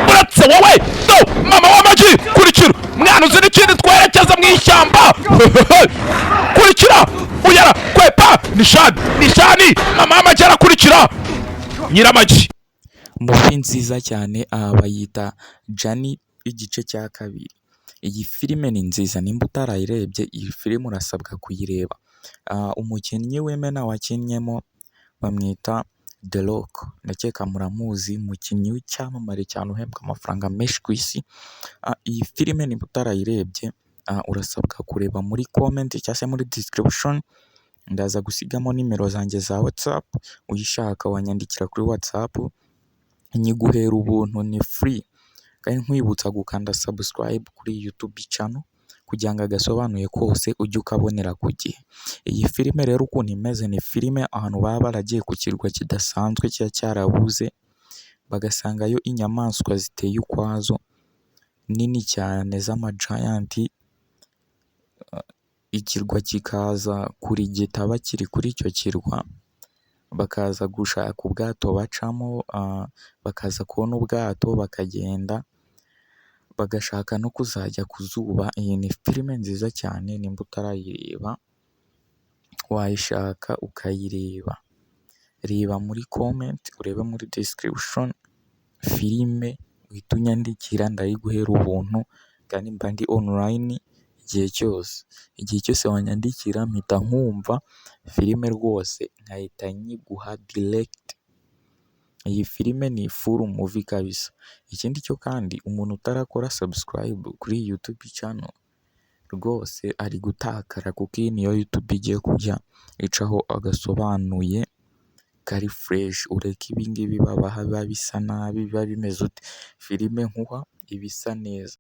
Uretse wowe do, mama w'amagi, kurikira mwana. Uzi n'ikindi? Twerekeza mu ishyamba. Kurikira uyara kwepa nishani nishani. Mama w'amagi arakurikira nyiramagi. Movie nziza cyane, aha bayita Journey igice cya kabiri. Iyi filime ni nziza, nimba utarayirebye iyi filime urasabwa kuyireba. Umukinnyi w'imena wakinnyemo bamwita The Rock, ndakeka muramuzi, umukinnyi w'icyamamare cyane uhembwa amafaranga menshi ku isi. Iyi filime nimba utarayirebye urasabwa kureba muri comment cyangwa se muri description, ndaza gusigamo nimero zanjye za WhatsApp, uyishaka wanyandikira kuri WhatsApp nyiguhera ubuntu, ni free. Kandi nkwibutsa gukanda subscribe kuri YouTube channel kugira ngo agasobanuye kose ujye ukabonera ku gihe. Iyi filime rero ukuntu imeze, ni filime ahantu baba baragiye ku kirwa kidasanzwe kiba cyarabuze, bagasangayo inyamaswa ziteye ukwazo nini cyane z'ama giant, ikirwa kikaza kurigita bakiri kuri icyo kirwa, bakaza gushaka ubwato bacamo, bakaza kubona ubwato bakagenda, bagashaka no kuzajya ku zuba. Iyi ni filime nziza cyane, nimba utarayireba wayishaka ukayireba. Reba muri comment, urebe muri description, filime uhite unyandikira ndayiguhera ubuntu kandi mba ndi online igihe cyose. Igihe cyose wanyandikira mpita nkumva filime rwose nkahita nyiguha direct. Iyi filime ni full movie kabisa. Ikindi cyo kandi, umuntu utarakora subscribe kuri iyi YouTube channel rwose ari gutakara, kuko iyi niyo YouTube igiye kujya icaho agasobanuye kari fresh. Ureke ibi ngibi babaha biba bisa nabi, biba bimeze ute, filime nkuha iba isa neza.